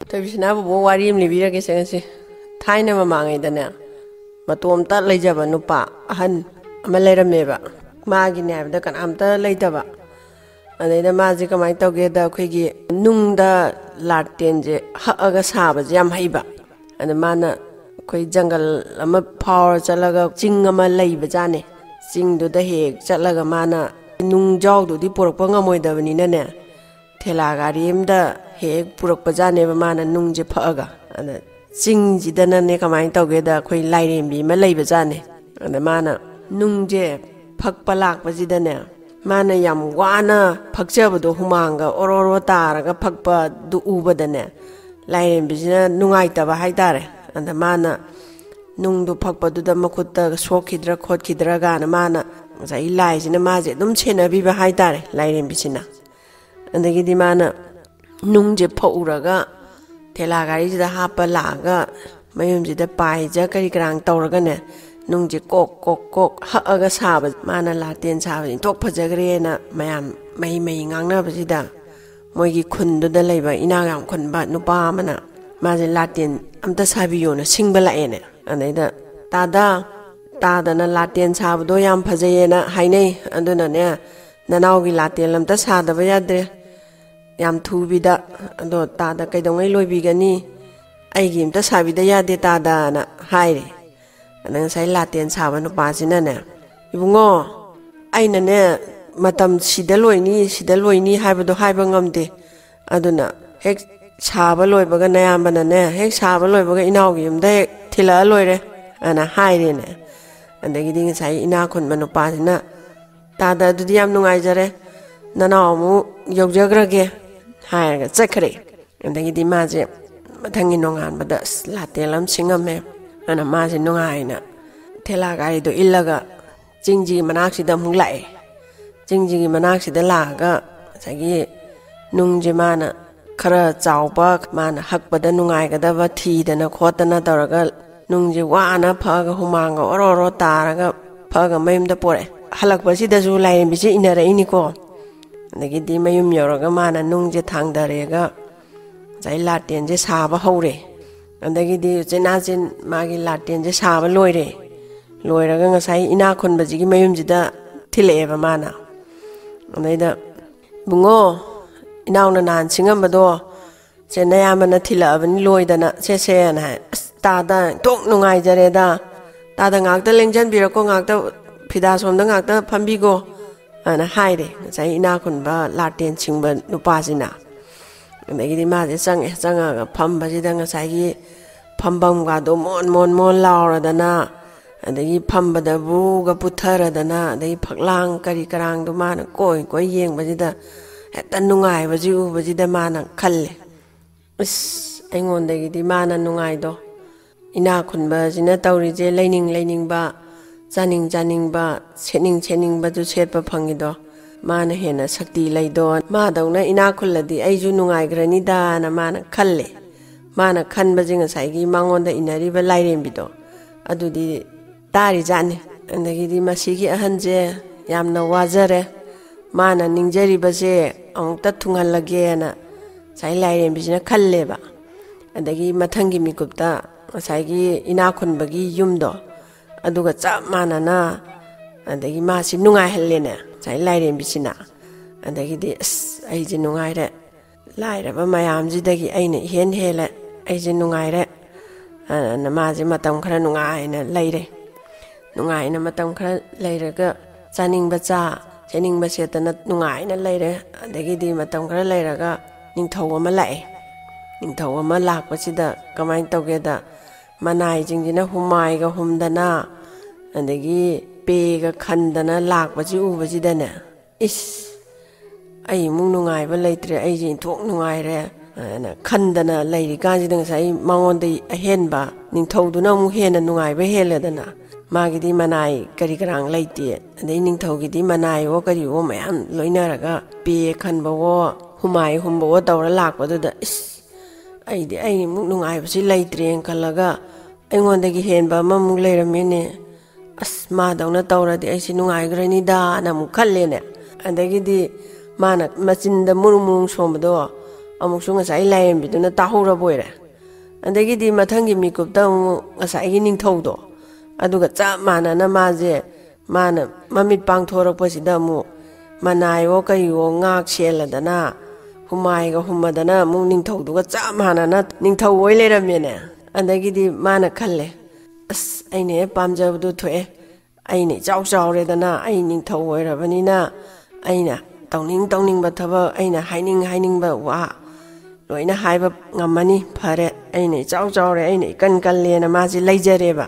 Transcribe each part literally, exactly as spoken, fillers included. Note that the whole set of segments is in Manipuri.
ꯊꯣꯏꯕꯤꯁꯅꯥ ꯕꯣꯕꯣꯛ, ꯋꯥꯔꯤ ꯑꯃ ꯂꯤꯕꯤꯔꯒꯦꯁꯦ ꯉꯁꯤ꯫ ꯊꯥꯏꯅ ꯃꯃꯥꯡꯉꯩꯗꯅꯦ, ꯃꯇꯣꯝꯇ ꯂꯩꯖꯕ ꯅꯨꯄꯥ ꯑꯍꯟ ꯑꯃ ꯂꯩꯔꯝꯃꯦꯕ꯫ ꯃꯥꯒꯤꯅꯦ ꯍꯥꯏꯕꯗ ꯀꯅꯥꯝꯇ ꯂꯩꯇꯕ꯫ ꯑꯗꯩꯗ ꯃꯥꯁꯦ ꯀꯃꯥꯏꯅ ꯇꯧꯒꯦꯗ, ꯑꯩꯈꯣꯏꯒꯤ ꯅꯨꯡꯗ ꯂꯥꯇꯦꯟꯁꯦ ꯍꯛꯑꯒ ꯁꯥꯕꯁꯦ ꯌꯥꯝ ꯍꯩꯕ꯫ ꯑꯗ ꯃꯥꯅ ꯑꯩꯈꯣꯏ ꯖꯪꯒꯜ ꯑꯃ ꯐꯥꯎꯔ ꯆꯠꯂꯒ ꯆꯤꯡ ꯑꯃ ꯂꯩꯕꯖꯥꯠꯅꯦ꯫ ꯆꯤꯡꯗꯨꯗ ꯍꯦꯛ ꯆꯠꯂꯒ ꯃꯥꯅ ꯅꯨꯡꯖꯥꯎꯗꯨꯗꯤ ꯄꯨꯔꯛꯄ ꯉꯝꯃꯣꯏꯗꯕꯅꯤꯅꯅꯦ, ꯊꯦꯂꯥ ꯒꯥꯔꯤ ꯑꯃꯗ ꯍꯦꯛ ꯄꯨꯔꯛꯄꯖꯥꯠꯅꯦꯕ ꯃꯥꯅ ꯅꯨꯡꯁꯦ ꯐꯛꯑꯒ꯫ ꯑꯗ ꯆꯤꯡꯁꯤꯗꯅꯅꯦ ꯀꯃꯥꯏꯅ ꯇꯧꯒꯦꯗ, ꯑꯩꯈꯣꯏ ꯂꯥꯏꯔꯦꯝꯕꯤ ꯑꯃ ꯂꯩꯕꯖꯥꯠꯅꯦ꯫ ꯑꯗ ꯃꯥꯅ ꯅꯨꯡꯁꯦ ꯐꯛꯄ ꯂꯥꯛꯄꯁꯤꯗꯅꯦ, ꯃꯥꯅ ꯌꯥꯝ ꯋꯥꯅ ꯐꯛꯆꯕꯗꯣ, ꯍꯨꯃꯥꯡꯒ ꯑꯣꯔꯣ ꯑꯣꯔꯣ ꯇꯥꯔꯒ ꯐꯛꯄꯗꯨ ꯎꯕꯗꯅꯦ, ꯂꯥꯏꯔꯦꯝꯕꯤꯁꯤꯅ ꯅꯨꯡꯉꯥꯏꯇꯕ ꯍꯥꯏꯇꯥꯔꯦ꯫ ꯑꯗ ꯃꯥꯅ ꯅꯨꯡꯗꯨ ꯐꯛꯄꯗꯨꯗ ꯃꯈꯨꯠꯇ ꯁꯣꯛꯈꯤꯗ꯭ꯔꯥ ꯈꯣꯠꯈꯤꯗ꯭ꯔꯥ ꯀꯥꯏꯅ ꯃꯥꯅ, ꯉꯁꯥꯏꯒꯤ ꯂꯥꯏꯁꯤꯅ ꯃꯥꯁꯦ ꯑꯗꯨꯝ ꯁꯦꯟꯅꯕꯤꯕ ꯍꯥꯏꯇꯥꯔꯦ, ꯂꯥꯏꯔꯦꯝꯕꯤꯁꯤꯅ꯫ ꯑꯗꯒꯤꯗꯤ ꯃꯥꯅ ꯅꯨꯡꯁꯦ ꯐꯛꯎꯔꯒ ꯊꯦꯂꯥ ꯒꯥꯔꯤꯁꯤꯗ ꯍꯥꯞꯄ ꯂꯥꯛꯑꯒ ꯃꯌꯨꯝꯁꯤꯗ ꯄꯥꯏꯖ ꯀꯔꯤ ꯀꯔꯥꯡ ꯇꯧꯔꯒꯅꯦ, ꯅꯨꯡꯁꯦ ꯀꯣꯛ ꯀꯣꯛ ꯀꯣꯛ ꯍꯛꯑꯒ ꯁꯥꯕ, ꯃꯥꯅ ꯂꯥꯇꯦꯟ ꯁꯥꯕꯁꯦ ꯏꯟꯊꯣꯛ ꯐꯖꯈ꯭ꯔꯦꯅ ꯃꯌꯥꯝ ꯃꯍꯩ ꯃꯍꯩ ꯉꯥꯡꯅꯕꯁꯤꯗ, ꯃꯣꯏꯒꯤ ꯈꯨꯟꯗꯨꯗ ꯂꯩꯕ ꯏꯅꯥꯛ ꯌꯥꯝ ꯈꯨꯟꯕ ꯅꯨꯄꯥ ꯑꯃꯅ ꯃꯥꯁꯦ ꯂꯥꯇꯦꯟ ꯑꯝꯇ ꯁꯥꯕꯤꯌꯣꯅ ꯁꯤꯡꯕ ꯂꯥꯛꯑꯦꯅꯦ꯫ ꯑꯗꯩꯗ, "ꯇꯥꯗ, ꯇꯥꯗꯅ ꯂꯥꯇꯦꯟ ꯁꯥꯕꯗꯣ ꯌꯥꯝ ꯐꯖꯩꯌꯦꯅ ꯍꯥꯏꯅꯩ, ꯑꯗꯨꯅꯅꯦ ꯅꯅꯥꯎꯒꯤ ꯂꯥꯇꯦꯟ ꯑꯝꯇ ꯁꯥꯗꯕ ꯌꯥꯗ꯭ꯔꯦ, ꯌꯥꯝ ꯊꯨꯕꯤꯗ꯫ ꯑꯗꯣ ꯇꯥꯗ ꯀꯩꯗꯧꯉꯩ ꯂꯣꯏꯕꯤꯒꯅꯤ? ꯑꯩꯒꯤ ꯑꯝꯇ ꯁꯥꯕꯤꯗ ꯌꯥꯗꯦ ꯇꯥꯗꯅ" ꯍꯥꯏꯔꯦ꯫ ꯑꯗ ꯉꯁꯥꯏ ꯂꯥꯇꯦꯟ ꯁꯥꯕ ꯅꯨꯄꯥꯁꯤꯅꯅꯦ, "ꯏꯕꯨꯡꯉꯣ, ꯑꯩꯅꯅꯦ ꯃꯇꯝ ꯁꯤꯗ ꯂꯣꯏꯅꯤ, ꯁꯤꯗ ꯂꯣꯏꯅꯤ ꯍꯥꯏꯕꯗꯣ ꯍꯥꯏꯕ ꯉꯝꯗꯦ, ꯑꯗꯨꯅ ꯍꯦꯛ ꯁꯥꯕ ꯂꯣꯏꯕꯒ ꯅꯌꯥꯝꯕꯅꯅꯦ, ꯍꯦꯛ ꯁꯥꯕ ꯂꯣꯏꯕꯒ ꯏꯅꯥꯎꯒꯤ ꯌꯨꯝꯗ ꯍꯦꯛ ꯊꯤꯜꯂꯛꯑ ꯂꯣꯏꯔꯦ" ꯑꯅ ꯍꯥꯏꯔꯦꯅꯦ꯫ ꯑꯗꯒꯤꯗꯤ ꯉꯁꯥꯏ ꯏꯅꯥꯛ ꯈꯨꯟꯕ ꯅꯨꯄꯥꯁꯤꯅ, "ꯇꯥꯗ, ꯑꯗꯨꯗꯤ ꯌꯥꯝ ꯅꯨꯡꯉꯥꯏꯖꯔꯦ, ꯅꯅꯥꯎ ꯑꯃꯨꯛ ꯌꯧꯖꯈ꯭ꯔꯒꯦ" ꯍꯥꯏꯔꯒ ꯆꯠꯈ꯭ꯔꯦ꯫ ꯑꯗꯒꯤꯗꯤ ꯃꯥꯁꯦ ꯃꯊꯪꯒꯤ ꯅꯣꯡꯉꯥꯟꯕꯗ ꯑꯁ ꯂꯥꯇꯦꯜ ꯑꯃ ꯁꯤꯡꯉꯝꯃꯦ꯫ ꯑꯗꯨꯅ ꯃꯥꯁꯦ ꯅꯨꯡꯉꯥꯏꯅ ꯊꯦꯂꯥ ꯒꯥꯔꯤꯗꯣ ꯏꯜꯂꯒ ꯆꯤꯡꯁꯤꯒꯤ ꯃꯅꯥꯛꯁꯤꯗ ꯑꯃꯨꯛ ꯂꯥꯛꯑꯦ꯫ ꯆꯤꯡꯁꯤꯒꯤ ꯃꯅꯥꯛꯁꯤꯗ ꯂꯥꯛꯑꯒ ꯉꯁꯥꯏꯒꯤ ꯅꯨꯡꯁꯦ ꯃꯥꯅ ꯈꯔ ꯆꯥꯎꯕ, ꯃꯥꯅ ꯍꯛꯄꯗ ꯅꯨꯡꯉꯥꯏꯒꯗꯕ ꯊꯤꯗꯅ ꯈꯣꯠꯇꯅ ꯇꯧꯔꯒ, ꯅꯨꯡꯁꯦ ꯋꯥꯅ ꯐꯛꯑꯒ ꯍꯨꯃꯥꯡꯒ ꯑꯣꯔꯣ ꯑꯣꯔꯣ ꯇꯥꯔꯒ ꯐꯛꯑꯒ ꯃꯌꯨꯝꯗ ꯄꯣꯔꯛꯑꯦ꯫ ꯍꯜꯂꯛꯄꯁꯤꯗꯁꯨ ꯂꯥꯏꯔꯦꯝꯕꯤꯁꯦ ꯏꯟꯅꯔꯛꯏꯅꯤꯀꯣ꯫ ꯑꯗꯒꯤꯗꯤ ꯃꯌꯨꯝ ꯌꯧꯔꯒ ꯃꯥꯅ ꯅꯨꯡꯁꯦ ꯊꯥꯡꯗꯔꯦꯒ ꯉꯁꯥꯏ ꯂꯥꯇꯦꯟꯁꯦ ꯁꯥꯕ ꯍꯧꯔꯦ꯫ ꯑꯗꯒꯤꯗꯤ ꯎꯆꯤꯟ ꯅꯥꯆꯤꯟ ꯃꯥꯒꯤ ꯂꯥꯇꯦꯟꯁꯦ ꯁꯥꯕ ꯂꯣꯏꯔꯦ꯫ ꯂꯣꯏꯔꯒ ꯉꯁꯥꯏ ꯏꯅꯥꯛ ꯈꯨꯟꯕꯁꯤꯒꯤ ꯃꯌꯨꯝꯁꯤꯗ ꯊꯤꯜꯂꯛꯑꯦꯕ ꯃꯥꯅ꯫ ꯑꯗꯩꯗ, "ꯏꯕꯨꯡꯉꯣ, ꯏꯅꯥꯎꯅ ꯅꯍꯥꯟ ꯁꯤꯡꯉꯝꯕꯗꯣ ꯁꯦ ꯅꯌꯥꯝꯕꯅ ꯊꯤꯜꯂꯛꯑꯕꯅꯤ ꯂꯣꯏꯗꯅ, ꯁꯦ ꯁꯦꯅ" ꯍꯥꯏ꯫ "ꯑꯁ, ꯇꯥꯗ ꯊꯣꯛ ꯅꯨꯡꯉꯥꯏꯖꯔꯦꯗ꯫ ꯇꯥꯗ ꯉꯥꯛꯇ ꯂꯦꯡꯖꯟꯕꯤꯔꯛꯀꯣ, ꯉꯥꯛꯇ ꯐꯤꯗꯥ ꯁꯣꯝꯗ ꯉꯥꯛꯇ ꯐꯝꯕꯤꯒꯣ" ꯑꯅ ꯍꯥꯏꯔꯦ ꯉꯁꯥꯏ ꯏꯅꯥꯛ ꯈꯨꯟꯕ ꯂꯥꯇꯦꯟ ꯁꯤꯡꯕ ꯅꯨꯄꯥꯁꯤꯅ꯫ ꯑꯗꯒꯤꯗꯤ ꯃꯥꯁꯦ ꯆꯪꯉꯦ꯫ ꯆꯪꯉꯒ ꯐꯝꯕꯁꯤꯗ ꯉꯁꯥꯏꯒꯤ ꯐꯝꯐꯝꯒꯗꯣ ꯃꯣꯟ ꯃꯣꯟ ꯃꯣꯟ ꯂꯥꯎꯔꯗꯅ, ꯑꯗꯒꯤ ꯐꯝꯕꯗꯕꯨꯒ ꯄꯨꯊꯔꯗꯅ, ꯑꯗꯒꯤ ꯐꯛꯂꯥꯡ ꯀꯔꯤ ꯀꯔꯥꯡꯗꯣ ꯃꯥꯅ ꯀꯣꯏ ꯀꯣꯏ ꯌꯦꯡꯕꯁꯤꯗ, ꯍꯦꯛꯇ ꯅꯨꯡꯉꯥꯏꯕꯁꯤ ꯎꯕꯁꯤꯗ ꯃꯥꯅ ꯈꯜꯂꯦ, "ꯑꯁ, ꯑꯩꯉꯣꯟꯗꯒꯤꯗꯤ ꯃꯥꯅ ꯅꯨꯡꯉꯥꯏꯗꯣ꯫ ꯏꯅꯥꯛ ꯈꯨꯟꯕꯁꯤꯅ ꯇꯧꯔꯤꯁꯦ, ꯂꯩꯅꯤꯡ ꯂꯩꯅꯤꯡꯕ, ꯆꯥꯅꯤꯡ ꯆꯥꯅꯤꯡꯕ, ꯁꯦꯠꯅꯤꯡ ꯁꯦꯠꯅꯤꯡꯕꯗꯨ ꯁꯦꯠꯄ ꯐꯪꯉꯤꯗꯣ, ꯃꯥꯅ ꯍꯦꯟꯅ ꯁꯛꯇꯤ ꯂꯩꯗꯣ꯫ ꯃꯥꯗꯧꯅ ꯏꯅꯥꯛ ꯈꯨꯜꯂꯗꯤ ꯑꯩꯁꯨ ꯅꯨꯡꯉꯥꯏꯈ꯭ꯔꯅꯤꯗꯥꯅ" ꯃꯥꯅ ꯈꯜꯂꯦ꯫ ꯃꯥꯅ ꯈꯟꯕꯁꯦ ꯉꯁꯥꯏꯒꯤ ꯃꯉꯣꯟꯗ ꯏꯟꯅꯔꯤꯕ ꯂꯥꯏꯔꯦꯝꯕꯤꯗꯣ ꯑꯗꯨꯗꯤ ꯇꯥꯔꯤꯖꯥꯠꯅꯤ꯫ ꯑꯗꯒꯤꯗꯤ ꯃꯁꯤꯒꯤ ꯑꯍꯟꯁꯦ ꯌꯥꯝꯅ ꯋꯥꯖꯔꯦ, ꯃꯥꯅ ꯅꯤꯡꯖꯔꯤꯕꯁꯦ ꯑꯃꯨꯛꯇ ꯊꯨꯡꯍꯜꯂꯒꯦꯅ ꯉꯁꯥꯏ ꯂꯥꯏꯔꯦꯝꯕꯤꯁꯤꯅ ꯈꯜꯂꯦꯕ꯫ ꯑꯗꯒꯤ ꯃꯊꯪꯒꯤ ꯃꯤꯀꯨꯞꯇ ꯉꯁꯥꯏꯒꯤ ꯏꯅꯥꯛ ꯈꯨꯟꯕꯒꯤ ꯌꯨꯝꯗꯣ ꯑꯗꯨꯒ ꯆꯞ ꯃꯥꯟꯅꯅ, ꯑꯗꯒꯤ ꯃꯥꯁꯤ ꯅꯨꯡꯉꯥꯏꯍꯜꯂꯦꯅꯦ ꯉꯁꯥꯏ ꯂꯥꯏꯔꯦꯝꯕꯤꯁꯤꯅ꯫ ꯑꯗꯒꯤꯗꯤ, "ꯑꯁ, ꯑꯩꯁꯦ ꯅꯨꯡꯉꯥꯏꯔꯦ, ꯂꯥꯏꯔꯕ ꯃꯌꯥꯝꯁꯤꯗꯒꯤ ꯑꯩꯅ ꯏꯍꯦꯟ ꯍꯦꯜꯂꯦ, ꯑꯩꯁꯦ ꯅꯨꯡꯉꯥꯏꯔꯦ" ꯑꯅ ꯃꯥꯁꯦ ꯃꯇꯝ ꯈꯔ ꯅꯨꯡꯉꯥꯏꯅ ꯂꯩꯔꯦ꯫ ꯅꯨꯡꯉꯥꯏꯅ ꯃꯇꯝ ꯈꯔ ꯂꯩꯔꯒ ꯆꯥꯅꯤꯡꯕ ꯆꯥ, ꯁꯦꯠꯅꯤꯡꯕ ꯁꯦꯠꯇꯅ ꯅꯨꯡꯉꯥꯏꯅ ꯂꯩꯔꯦ꯫ ꯑꯗꯒꯤꯗꯤ ꯃꯇꯝ ꯈꯔ ꯂꯩꯔꯒ ꯅꯤꯡꯊꯧ ꯑꯃ ꯂꯥꯛꯑꯦ꯫ ꯅꯤꯡꯊꯧ ꯑꯃ ꯂꯥꯛꯄꯁꯤꯗ ꯀꯃꯥꯏꯅ ꯇꯧꯒꯦꯗ, ꯃꯅꯥꯏꯁꯤꯡꯁꯤꯅ ꯍꯨꯃꯥꯏꯒ ꯍꯨꯝꯗꯅ, ꯑꯗꯒꯤ ꯄꯦꯒ ꯈꯟꯗꯅ ꯂꯥꯛꯄꯁꯤ ꯎꯕꯁꯤꯗꯅꯦ, "ꯏꯁ, ꯑꯩꯃꯨꯛ ꯅꯨꯡꯉꯥꯏꯕ ꯂꯩꯇ꯭ꯔꯦ, ꯑꯩꯁꯦ ꯏꯟꯊꯣꯛ ꯅꯨꯡꯉꯥꯏꯔꯦ" ꯍꯥꯏꯅ ꯈꯟꯗꯅ ꯂꯩꯔꯤꯀꯥꯟꯁꯤꯗ, ꯉꯁꯥꯏ ꯃꯉꯣꯟꯗ ꯑꯍꯦꯟꯕ ꯅꯤꯡꯊꯧꯗꯨꯅ ꯑꯃꯨꯛ ꯍꯦꯟꯅ ꯅꯨꯡꯉꯥꯏꯕ ꯍꯦꯜꯂꯦꯗꯅ꯫ ꯃꯥꯒꯤꯗꯤ ꯃꯅꯥꯏ ꯀꯔꯤ ꯀꯔꯥꯡ ꯂꯩꯇꯦ, ꯑꯗꯩ ꯅꯤꯡꯊꯧꯒꯤꯗꯤ ꯃꯅꯥꯏꯋꯣ ꯀꯔꯤꯋꯣ ꯃꯌꯥꯝ ꯂꯣꯏꯅꯔꯒ, ꯄꯦ ꯈꯟꯕꯋꯣ, ꯍꯨꯃꯥꯏ ꯍꯨꯝꯕꯋꯣ ꯇꯧꯔ ꯂꯥꯛꯄꯗꯨꯗ, "ꯏꯁ, ꯑꯩꯗꯤ ꯑꯩꯃꯨꯛ ꯅꯨꯡꯉꯥꯏꯕꯁꯤ ꯂꯩꯇ꯭ꯔꯦꯅ" ꯈꯜꯂꯒ, "ꯑꯩꯉꯣꯟꯗꯒꯤ ꯍꯦꯟꯕ ꯑꯃꯃꯨꯛ ꯂꯩꯔꯝꯃꯦꯅꯦ, ꯑꯁ, ꯃꯥꯗꯧꯅ ꯇꯧꯔꯗꯤ ꯑꯩꯁꯤ ꯅꯨꯡꯉꯥꯏꯈ꯭ꯔꯅꯤꯗꯥꯅ" ꯑꯃꯨꯛ ꯈꯜꯂꯦꯅꯦ꯫ ꯑꯗꯒꯤꯗꯤ ꯃꯥꯅ ꯃꯆꯤꯟꯗ ꯃꯨꯔꯨꯝ ꯃꯨꯔꯨꯝ ꯁꯣꯟꯕꯗꯣ ꯑꯃꯨꯛꯁꯨ ꯉꯁꯥꯏ ꯂꯥꯏꯔꯦꯝꯕꯤꯗꯨꯅ ꯇꯥꯍꯧꯔꯕ ꯑꯣꯏꯔꯦ꯫ ꯑꯗꯒꯤꯗꯤ ꯃꯊꯪꯒꯤ ꯃꯤꯀꯨꯞꯇ ꯑꯃꯨꯛ ꯉꯁꯥꯏꯒꯤ ꯅꯤꯡꯊꯧꯗꯣ, ꯑꯗꯨꯒ ꯆꯞ ꯃꯥꯟꯅꯅ ꯃꯥꯁꯦ, ꯃꯥꯅ ꯃꯃꯤꯠ ꯄꯥꯡꯊꯣꯔꯛꯄꯁꯤꯗ ꯑꯃꯨꯛ ꯃꯅꯥꯏꯋꯣ ꯀꯔꯤꯋꯣ ꯉꯥꯛ ꯁꯦꯜꯂꯗꯅ, ꯍꯨꯃꯥꯏꯒ ꯍꯨꯝꯃꯗꯅ ꯑꯃꯨꯛ ꯅꯤꯡꯊꯧꯗꯨꯒ ꯆꯞ ꯃꯥꯟꯅꯅ ꯅꯤꯡꯊꯧ ꯑꯣꯏ ꯂꯩꯔꯝꯃꯦꯅꯦ꯫ ꯑꯗꯒꯤꯗꯤ ꯃꯥꯅ ꯈꯜꯂꯦ, "ꯑꯁ, ꯑꯩꯅ ꯍꯦꯛ ꯄꯥꯝꯖꯕꯗꯨ ꯊꯣꯛꯑꯦ꯫ ꯑꯩꯅ ꯏꯆꯥꯎ ꯆꯥꯎꯔꯦꯗꯅ, ꯑꯩ ꯅꯤꯡꯊꯧ ꯑꯣꯏꯔꯕꯅꯤꯅ, ꯑꯩꯅ ꯇꯧꯅꯤꯡ ꯇꯧꯅꯤꯡꯕ ꯊꯕꯛ, ꯑꯩꯅ ꯍꯥꯏꯅꯤꯡ ꯍꯥꯏꯅꯤꯡꯕ ꯋꯥ ꯂꯣꯏꯅ ꯍꯥꯏꯕ ꯉꯝꯃꯅꯤ꯫ ꯐꯔꯦ, ꯑꯩꯅ ꯏꯆꯥꯎ ꯆꯥꯎꯔꯦ, ꯑꯩꯅ ꯏꯀꯟ ꯀꯜꯂꯦꯅ" ꯃꯥꯁꯦ ꯂꯩꯖꯔꯦꯕ꯫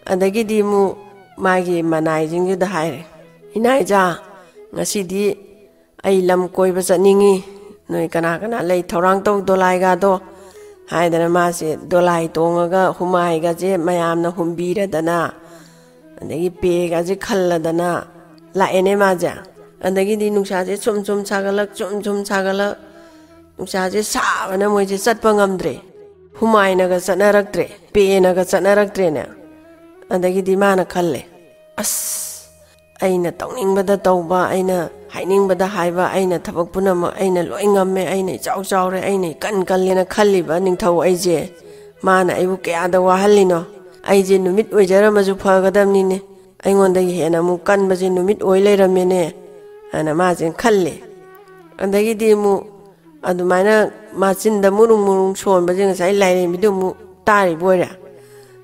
ꯑꯗꯒꯤꯗꯤ ꯑꯃꯨꯛ ꯃꯥꯒꯤ ꯃꯅꯥꯏꯁꯤꯡꯗꯨꯗ ꯍꯥꯏꯔꯦ, "ꯏꯅꯥꯏꯖꯥ, ꯉꯁꯤꯗꯤ ꯑꯩ ꯂꯝ ꯀꯣꯏꯕ ꯆꯠꯅꯤꯡꯉꯤ, ꯅꯣꯏ ꯀꯅꯥ ꯀꯅꯥ ꯂꯩ, ꯊꯧꯔꯥꯡ ꯇꯧ ꯗꯣꯂꯥꯏꯒꯗꯣ" ꯍꯥꯏꯗꯅ ꯃꯥꯁꯦ ꯗꯣꯂꯥꯏ ꯇꯣꯡꯉꯒ ꯍꯨꯃꯥꯏꯒꯁꯦ ꯃꯌꯥꯝꯅ ꯍꯨꯝꯕꯤꯔꯗꯅ, ꯑꯗꯒꯤ ꯄꯦꯒꯁꯦ ꯈꯜꯂꯗꯅ ꯂꯥꯛꯑꯦꯅꯦ ꯃꯥꯁꯦ꯫ ꯑꯗꯒꯤꯗꯤ ꯅꯨꯡꯁꯥꯁꯦ ꯁꯨꯝ ꯁꯨꯝ ꯁꯥꯒꯠꯂꯛ, ꯁꯨꯝ ꯁꯨꯝ ꯁꯥꯒꯠꯂꯛ, ꯅꯨꯡꯁꯥꯁꯦ ꯁꯥꯕꯅ ꯃꯣꯏꯁꯦ ꯆꯠꯄ ꯉꯝꯗ꯭ꯔꯦ꯫ ꯍꯨꯃꯥꯏꯅꯒ ꯆꯠꯅꯔꯛꯇ꯭ꯔꯦ, ꯄꯦꯅꯒ ꯆꯠꯅꯔꯛꯇ꯭ꯔꯦꯅꯦ꯫ ꯑꯗꯒꯤꯗꯤ ꯃꯥꯅ ꯈꯜꯂꯦ, "ꯑꯁ, ꯑꯩꯅ ꯇꯧꯅꯤꯡꯕꯗ ꯇꯧꯕ, ꯑꯩꯅ ꯍꯥꯏꯅꯤꯡꯕꯗ ꯍꯥꯏꯕ, ꯑꯩꯅ ꯊꯕꯛ ꯄꯨꯝꯅꯃꯛ ꯑꯩꯅ ꯂꯣꯏ ꯉꯝꯃꯦ, ꯑꯩꯅ ꯏꯆꯥꯎ ꯆꯥꯎꯔꯦ, ꯑꯩꯅ ꯏꯀꯟ ꯀꯜꯂꯦꯅ ꯈꯜꯂꯤꯕ ꯅꯤꯡꯊꯧ ꯑꯩꯁꯦ, ꯃꯥꯅ ꯑꯩꯕꯨ ꯀꯌꯥꯗ ꯋꯥꯍꯜꯂꯤꯅꯣ? ꯑꯩꯁꯦ ꯅꯨꯃꯤꯠ ꯑꯣꯏꯖꯔꯝꯃꯁꯨ ꯐꯒꯗꯕꯅꯤꯅꯦ, ꯑꯩꯉꯣꯟꯗꯒꯤ ꯍꯦꯟꯅ ꯑꯃꯨꯛ ꯀꯟꯕꯁꯦ ꯅꯨꯃꯤꯠ ꯑꯣꯏ ꯂꯩꯔꯝꯃꯦꯅꯦ" ꯍꯥꯏꯅ ꯃꯥꯁꯦ ꯈꯜꯂꯦ꯫ ꯑꯗꯒꯤꯗꯤ ꯑꯃꯨꯛ ꯑꯗꯨꯃꯥꯏꯅ ꯃꯆꯤꯟꯗ ꯃꯨꯔꯨꯡ ꯃꯨꯔꯨꯡ ꯁꯣꯟꯕꯁꯦ ꯉꯁꯥꯏ ꯂꯥꯏꯔꯦꯝꯕꯤꯗꯨ ꯑꯃꯨꯛ ꯇꯥꯔꯤꯕ ꯑꯣꯏꯔꯦ꯫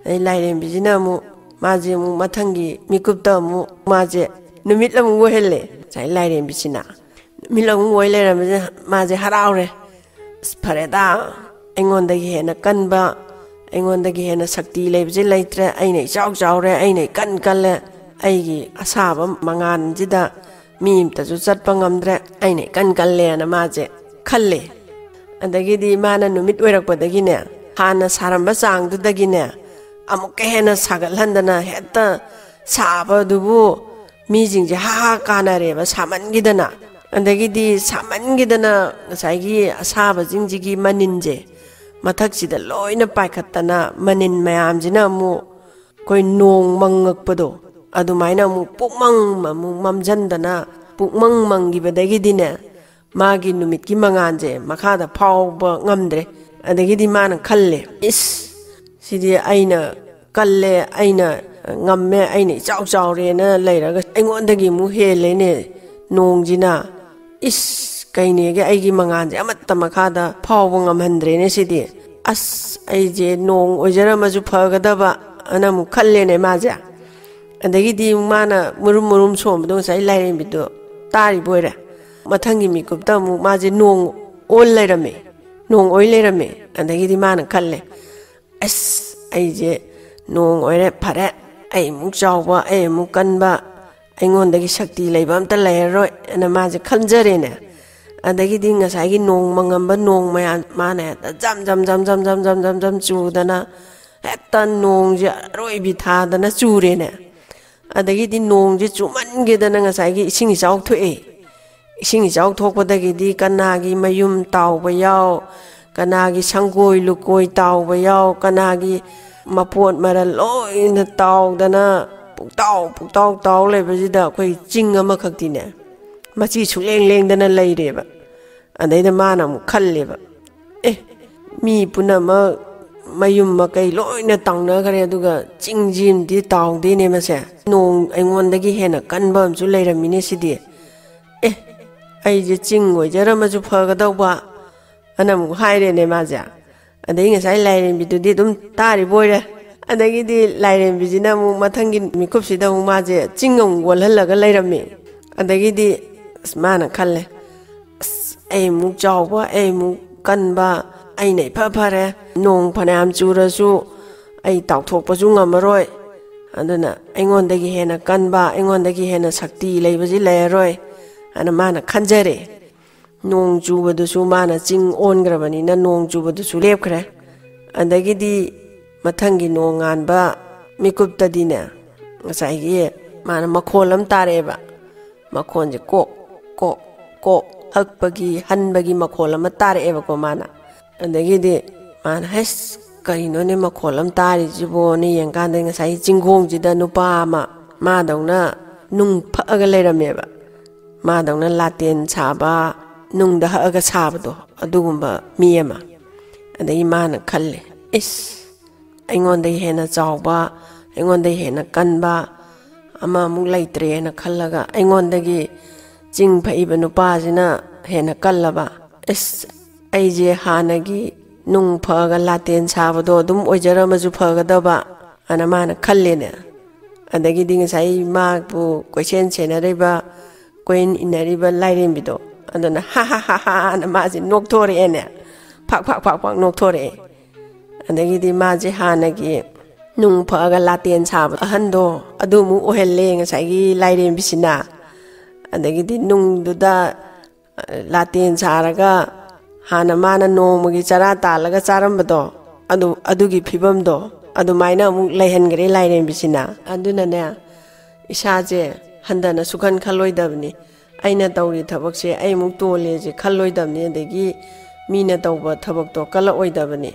ꯑꯗꯩ ꯂꯥꯏꯔꯦꯝꯕꯤꯁꯤꯅ ꯑꯃꯨꯛ, ꯃꯥꯁꯦ ꯑꯃꯨꯛ ꯃꯊꯪꯒꯤ ꯃꯤꯀꯨꯞꯇ ꯑꯃꯨꯛ ꯃꯥꯁꯦ ꯅꯨꯃꯤꯠ ꯑꯃꯨꯛ ꯑꯣꯏꯍꯜꯂꯦ꯫ ꯉꯁꯥꯏ ꯂꯥꯏꯔꯦꯝꯕꯤꯁꯤꯅ ꯅꯨꯃꯤꯠ ꯑꯃꯨꯛ ꯑꯣꯏ ꯂꯩꯔꯝꯕꯁꯦ ꯃꯥꯁꯦ ꯍꯔꯥꯎꯔꯦ꯫ "ꯑꯁ, ꯐꯔꯦꯗ, ꯑꯩꯉꯣꯟꯗꯒꯤ ꯍꯦꯟꯅ ꯀꯟꯕ, ꯑꯩꯉꯣꯟꯗꯒꯤ ꯍꯦꯟꯅ ꯁꯛꯇꯤ ꯂꯩꯕꯁꯦ ꯂꯩꯇ꯭ꯔꯦ, ꯑꯩꯅ ꯏꯆꯥꯎ ꯆꯥꯎꯔꯦ, ꯑꯩꯅ ꯏꯀꯟ ꯀꯜꯂꯦ, ꯑꯩꯒꯤ ꯑꯁꯥꯕ ꯃꯉꯥꯜꯁꯤꯗ ꯃꯤ ꯑꯃꯇꯁꯨ ꯆꯠꯄ ꯉꯝꯗ꯭ꯔꯦ, ꯑꯩꯅ ꯏꯀꯟ ꯀꯜꯂꯦꯅ" ꯃꯥꯁꯦ ꯈꯜꯂꯦ꯫ ꯑꯗꯒꯤꯗꯤ ꯃꯥꯅ ꯅꯨꯃꯤꯠ ꯑꯣꯏꯔꯛꯄꯗꯒꯤꯅꯦ, ꯍꯥꯟꯅ ꯁꯥꯔꯝꯕ ꯆꯥꯡꯗꯨꯗꯒꯤꯅꯦ ꯑꯃꯨꯛꯀ ꯍꯦꯟꯅ ꯁꯥꯒꯠꯍꯟꯗꯅ, ꯍꯦꯛꯇ ꯁꯥꯕꯗꯨꯕꯨ ꯃꯤꯁꯤꯡꯁꯦ ꯍꯥ ꯍꯥ ꯀꯥꯟꯅꯔꯦꯕ ꯁꯥꯃꯟꯈꯤꯗꯅ꯫ ꯑꯗꯒꯤꯗꯤ ꯁꯥꯃꯟꯈꯤꯗꯅ ꯉꯁꯥꯏꯒꯤ ꯑꯁꯥꯕꯁꯤꯡꯁꯤꯒꯤ ꯃꯅꯤꯟꯁꯦ ꯃꯊꯛꯁꯤꯗ ꯂꯣꯏꯅ ꯄꯥꯏꯈꯠꯇꯅ, ꯃꯅꯤꯟ ꯃꯌꯥꯝꯁꯤꯅ ꯑꯃꯨꯛ ꯑꯩꯈꯣꯏ ꯅꯣꯡ ꯃꯪꯉꯛꯄꯗꯣ, ꯑꯗꯨꯃꯥꯏꯅ ꯑꯃꯨꯛ ꯄꯨꯡꯃꯪ ꯑꯃꯨꯛ ꯃꯝꯁꯤꯟꯗꯅ, ꯄꯨꯡꯃꯪ ꯃꯪꯈꯤꯕꯗꯒꯤꯗꯤꯅꯦ, ꯃꯥꯒꯤ ꯅꯨꯃꯤꯠꯀꯤ ꯃꯉꯥꯜꯁꯦ ꯃꯈꯥꯗ ꯐꯥꯎꯕ ꯉꯝꯗ꯭ꯔꯦ꯫ ꯑꯗꯒꯤꯗꯤ ꯃꯥꯅ ꯈꯜꯂꯦ, "ꯏꯁ, ꯁꯤꯗꯤ ꯑꯩꯅ ꯀꯜꯂꯦ, ꯑꯩꯅ ꯉꯝꯃꯦ, ꯑꯩꯅ ꯏꯆꯥꯎ ꯆꯥꯎꯔꯦꯅ ꯂꯩꯔꯒ ꯑꯩꯉꯣꯟꯗꯒꯤ ꯑꯃꯨꯛ ꯍꯦꯜꯂꯦꯅꯦ ꯅꯣꯡꯁꯤꯅ꯫ ꯏꯁ, ꯀꯩꯅꯦꯒꯦ, ꯑꯩꯒꯤ ꯃꯉꯥꯜꯁꯦ ꯑꯃꯠꯇ ꯃꯈꯥꯗ ꯐꯥꯎꯕ ꯉꯝꯍꯟꯗ꯭ꯔꯦꯅꯦ ꯁꯤꯗꯤ꯫ ꯑꯁ, ꯑꯩꯁꯦ ꯅꯣꯡ ꯑꯣꯏꯖꯔꯝꯃꯁꯨ ꯐꯒꯗꯕ" ꯑꯅ ꯑꯃꯨꯛ ꯈꯜꯂꯦꯅꯦ ꯃꯥꯁꯦ꯫ ꯑꯗꯒꯤꯗꯤ ꯃꯥꯅ ꯃꯨꯔꯨꯝ ꯃꯨꯔꯨꯝ ꯁꯣꯟꯕꯗꯣ ꯉꯁꯥꯏ ꯂꯥꯏꯔꯦꯝꯕꯤꯗꯣ ꯇꯥꯔꯤꯕ ꯑꯣꯏꯔꯦ꯫ ꯃꯊꯪꯒꯤ ꯃꯤꯀꯨꯞꯇ ꯑꯃꯨꯛ ꯃꯥꯁꯦ ꯅꯣꯡ ꯑꯣꯜ ꯂꯩꯔꯝꯃꯦ, ꯅꯣꯡ ꯑꯣꯏ ꯂꯩꯔꯝꯃꯦ꯫ ꯑꯗꯒꯤꯗꯤ ꯃꯥꯅ ꯈꯜꯂꯦ, "ꯑꯁ, ꯑꯩꯁꯦ ꯅꯣꯡ ꯑꯣꯏꯔꯦ, ꯐꯔꯦ, ꯑꯩ ꯑꯃꯨꯛ ꯆꯥꯎꯕ, ꯑꯩ ꯑꯃꯨꯛ ꯀꯟꯕ, ꯑꯩꯉꯣꯟꯗꯒꯤ ꯁꯛꯇꯤ ꯂꯩꯕ ꯑꯝꯇ ꯂꯩꯔꯔꯣꯏ" ꯑꯅ ꯃꯥꯁꯦ ꯈꯟꯖꯔꯦꯅꯦ꯫ ꯑꯗꯒꯤꯗꯤ ꯉꯁꯥꯏꯒꯤ ꯅꯣꯡ ꯃꯪꯉꯝꯕ ꯅꯣꯡ ꯃꯌꯥꯝ ꯃꯥꯅ ꯍꯦꯛꯇ ꯖꯝ ꯖꯝ ꯖꯝ ꯖꯝ ꯖꯝ ꯖꯝ ꯖꯝ ꯖꯝ ꯆꯨꯗꯅ, ꯍꯦꯛꯇ ꯅꯣꯡꯁꯦ ꯑꯔꯣꯏꯕꯤ ꯊꯥꯗꯅ ꯆꯨꯔꯦꯅꯦ꯫ ꯑꯗꯒꯤꯗꯤ ꯅꯣꯡꯁꯦ ꯆꯨꯃꯟꯒꯤꯗꯅ ꯉꯁꯥꯏꯒꯤ ꯏꯁꯤꯡ ꯏꯆꯥꯎ ꯊꯣꯛꯑꯦ꯫ ꯏꯁꯤꯡ ꯏꯆꯥꯎ ꯊꯣꯛꯄꯗꯒꯤꯗꯤ ꯀꯅꯥꯒꯤ ꯃꯌꯨꯝ ꯇꯥꯎꯕ ꯌꯥꯎ, ꯀꯅꯥꯒꯤ ꯁꯪꯒꯣꯏ ꯂꯨꯀꯣꯏ ꯇꯥꯎꯕ ꯌꯥꯎ, ꯀꯅꯥꯒꯤ ꯃꯄꯣꯠ ꯃꯔꯜ ꯂꯣꯏꯅ ꯇꯥꯎꯗꯅ ꯄꯨꯡꯇꯥꯎ ꯄꯨꯡꯇꯥꯎ ꯇꯥꯎ ꯂꯩꯕꯁꯤꯗ ꯑꯩꯈꯣꯏ ꯆꯤꯡ ꯑꯃꯈꯛꯇꯤꯅꯦ ꯃꯆꯤ ꯁꯨꯛꯂꯦꯡ ꯂꯦꯡꯗꯅ ꯂꯩꯔꯦꯕ꯫ ꯑꯗꯩꯗ ꯃꯥꯅ ꯑꯃꯨꯛ ꯈꯜꯂꯦꯕ, "ꯑꯦ, ꯃꯤ ꯄꯨꯝꯅꯃꯛ ꯃꯌꯨꯝ ꯃꯀꯩ ꯂꯣꯏꯅ ꯇꯥꯎꯅꯈ꯭ꯔꯦ, ꯑꯗꯨꯒ ꯆꯤꯡꯁꯤꯃꯗꯤ ꯇꯥꯎꯗꯦꯅꯦ ꯃꯁꯦ꯫ ꯅꯣꯡ ꯑꯩꯉꯣꯟꯗꯒꯤ ꯍꯦꯟꯅ ꯀꯟꯕ ꯑꯃꯁꯨ ꯂꯩꯔꯝꯃꯤꯅꯦ ꯁꯤꯗꯤ꯫ ꯑꯦ, ꯑꯩꯁꯦ ꯆꯤꯡ ꯑꯣꯏꯖꯔꯝꯃꯁꯨ ꯐꯒꯗꯧꯕ" ꯑꯅ ꯑꯃꯨꯛ ꯍꯥꯏꯔꯦꯅꯦ ꯃꯥꯁꯦ꯫ ꯑꯗꯩ ꯉꯁꯥꯏ ꯂꯥꯏꯔꯦꯝꯕꯤꯗꯨꯗꯤ ꯑꯗꯨꯝ ꯇꯥꯔꯤꯕ ꯑꯣꯏꯔꯦ꯫ ꯑꯗꯒꯤꯗꯤ ꯂꯥꯏꯔꯦꯝꯕꯤꯁꯤꯅ ꯑꯃꯨꯛ ꯃꯊꯪꯒꯤ ꯃꯤꯀꯨꯞꯁꯤꯗ ꯑꯃꯨꯛ ꯃꯥꯁꯦ ꯆꯤꯡ ꯑꯃꯨꯛ ꯑꯣꯜꯍꯜꯂꯒ ꯂꯩꯔꯝꯃꯤ꯫ ꯑꯗꯒꯤꯗꯤ ꯑꯁ ꯃꯥꯅ ꯈꯜꯂꯦ, "ꯑꯁ, ꯑꯩ ꯑꯃꯨꯛ ꯆꯥꯎꯕ, ꯑꯩ ꯑꯃꯨꯛ ꯀꯟꯕ, ꯑꯩꯅ ꯏꯐ ꯐꯔꯦ, ꯅꯣꯡ ꯐꯅꯌꯥꯝ ꯆꯨꯔꯁꯨ ꯑꯩ ꯇꯥꯎꯊꯣꯛꯄꯁꯨ ꯉꯝꯃꯔꯣꯏ, ꯑꯗꯨꯅ ꯑꯩꯉꯣꯟꯗꯒꯤ ꯍꯦꯟꯅ ꯀꯟꯕ, ꯑꯩꯉꯣꯟꯗꯒꯤ ꯍꯦꯟꯅ ꯁꯛꯇꯤ ꯂꯩꯕꯁꯤ ꯂꯩꯔꯔꯣꯏ" ꯍꯥꯏꯅ ꯃꯥꯅ ꯈꯟꯖꯔꯦ꯫ ꯅꯣꯡ ꯆꯨꯕꯗꯨꯁꯨ ꯃꯥꯅ ꯆꯤꯡ ꯑꯣꯟꯈ꯭ꯔꯕꯅꯤꯅ ꯅꯣꯡ ꯆꯨꯕꯗꯨꯁꯨ ꯂꯦꯞꯈ꯭ꯔꯦ꯫ ꯑꯗꯒꯤꯗꯤ ꯃꯊꯪꯒꯤ ꯅꯣꯡꯉꯥꯟꯕ ꯃꯤꯀꯨꯞꯇꯗꯤꯅꯦ, ꯉꯁꯥꯏꯒꯤ ꯃꯥꯅ ꯃꯈꯣꯜ ꯑꯃ ꯇꯥꯔꯛꯑꯦꯕ꯫ ꯃꯈꯣꯟꯁꯦ ꯀꯣꯛ ꯀꯣꯛ ꯀꯣꯛ ꯍꯛꯄꯒꯤ ꯍꯟꯕꯒꯤ ꯃꯈꯣꯜ ꯑꯃ ꯇꯥꯔꯛꯑꯦꯕꯀꯣ ꯃꯥꯅ꯫ ꯑꯗꯒꯤꯗꯤ ꯃꯥꯅ, "ꯍꯩꯁ, ꯀꯩꯅꯣꯅꯦ ꯃꯈꯣꯜ ꯑꯃ ꯇꯥꯔꯤꯁꯤꯕꯣꯅ" ꯌꯦꯡꯀꯥꯟꯗ ꯉꯁꯥꯏꯒꯤ ꯆꯤꯡꯈꯣꯡꯁꯤꯗ ꯅꯨꯄꯥ ꯑꯃ ꯃꯥꯗꯧꯅ ꯅꯨꯡ ꯐꯛꯑꯒ ꯂꯩꯔꯝꯃꯦꯕ꯫ ꯃꯥꯗꯧꯅ ꯂꯥꯇꯦꯟ ꯁꯥꯕ, ꯅꯨꯡꯗ ꯍꯛꯑꯒ ꯁꯥꯕꯗꯣ, ꯑꯗꯨꯒꯨꯝꯕ ꯃꯤ ꯑꯃ꯫ ꯑꯗꯒꯤ ꯃꯥꯅ ꯈꯜꯂꯦ, "ꯏꯁ, ꯑꯩꯉꯣꯟꯗꯒꯤ ꯍꯦꯟꯅ ꯆꯥꯎꯕ, ꯑꯩꯉꯣꯟꯗꯒꯤ ꯍꯦꯟꯅ ꯀꯟꯕ ꯑꯃꯃꯨꯛ ꯂꯩꯇ꯭ꯔꯦꯅ" ꯈꯜꯂꯒ, "ꯑꯩꯉꯣꯟꯗꯒꯤ ꯆꯤꯡ ꯐꯛꯏꯕ ꯅꯨꯄꯥꯁꯤꯅ ꯍꯦꯟꯅ ꯀꯜꯂꯕ? ꯏꯁ, ꯑꯩꯁꯦ ꯍꯥꯟꯅꯒꯤ ꯅꯨꯡ ꯐꯛꯑꯒ ꯂꯥꯇꯦꯟ ꯁꯥꯕꯗꯣ ꯑꯗꯨꯝ ꯑꯣꯏꯖꯔꯝꯃꯁꯨ ꯐꯒꯗꯕ" ꯑꯅ ꯃꯥꯅ ꯈꯜꯂꯦꯅꯦ꯫ ꯑꯗꯒꯤꯗꯤ ꯉꯁꯥꯏ ꯃꯥꯕꯨ ꯀꯣꯏꯁꯦꯟ ꯁꯦꯟꯅꯔꯤꯕ, ꯀꯣꯏꯏꯟ ꯏꯟꯅꯔꯤꯕ ꯂꯥꯏꯔꯦꯝꯕꯤꯗꯣ, ꯑꯗꯨꯅ "ꯍꯥ ꯍꯥ ꯍꯥ ꯍꯥ" ꯑꯅ ꯃꯥꯁꯦ ꯅꯣꯛꯊꯣꯔꯛꯑꯦꯅꯦ꯫ ꯐꯥꯛ ꯐꯥꯛ ꯐꯥꯛ ꯐꯥꯛ ꯅꯣꯛꯊꯣꯔꯛꯑꯦ꯫ ꯑꯗꯒꯤꯗꯤ ꯃꯥꯁꯦ ꯍꯥꯟꯅꯒꯤ ꯅꯨꯡ ꯐꯛꯑꯒ ꯂꯥꯇꯦꯟ ꯁꯥꯕ ꯑꯍꯟꯗꯣ ꯑꯗꯨꯃꯨꯛ ꯑꯣꯏꯍꯜꯂꯦ ꯉꯁꯥꯏꯒꯤ ꯂꯥꯏꯔꯦꯝꯕꯤꯁꯤꯅ꯫ ꯑꯗꯒꯤꯗꯤ ꯅꯨꯡꯗꯨꯗ, ꯑ, ꯂꯥꯇꯦꯟ ꯁꯥꯔꯒ ꯍꯥꯟꯅ ꯃꯥꯅ ꯅꯣꯡꯃꯒꯤ ꯆꯔꯥ ꯇꯥꯜꯂꯒ ꯆꯥꯔꯝꯕꯗꯣ, ꯑꯗꯨ, ꯑꯗꯨꯒꯤ ꯐꯤꯕꯝꯗꯣ ꯑꯗꯨꯃꯥꯏꯅ ꯑꯃꯨꯛ ꯂꯩꯍꯟꯈ꯭ꯔꯦ ꯂꯥꯏꯔꯦꯝꯕꯤꯁꯤꯅ꯫ ꯑꯗꯨꯅꯅꯦ, ꯏꯁꯥꯁꯦ ꯍꯟꯊꯅ ꯁꯨꯛꯈꯟ ꯈꯜꯂꯣꯏꯗꯕꯅꯤ꯫ ꯑꯩꯅ ꯇꯧꯔꯤ ꯊꯕꯛꯁꯦ ꯑꯩꯃꯨꯛ ꯇꯣꯜꯂꯦꯁꯦ ꯈꯜꯂꯣꯏꯗꯕꯅꯤ, ꯑꯗꯒꯤ ꯃꯤꯅ ꯇꯧꯕ ꯊꯕꯛꯇꯣ ꯀꯜꯂꯛꯑꯣꯏꯗꯕꯅꯤ꯫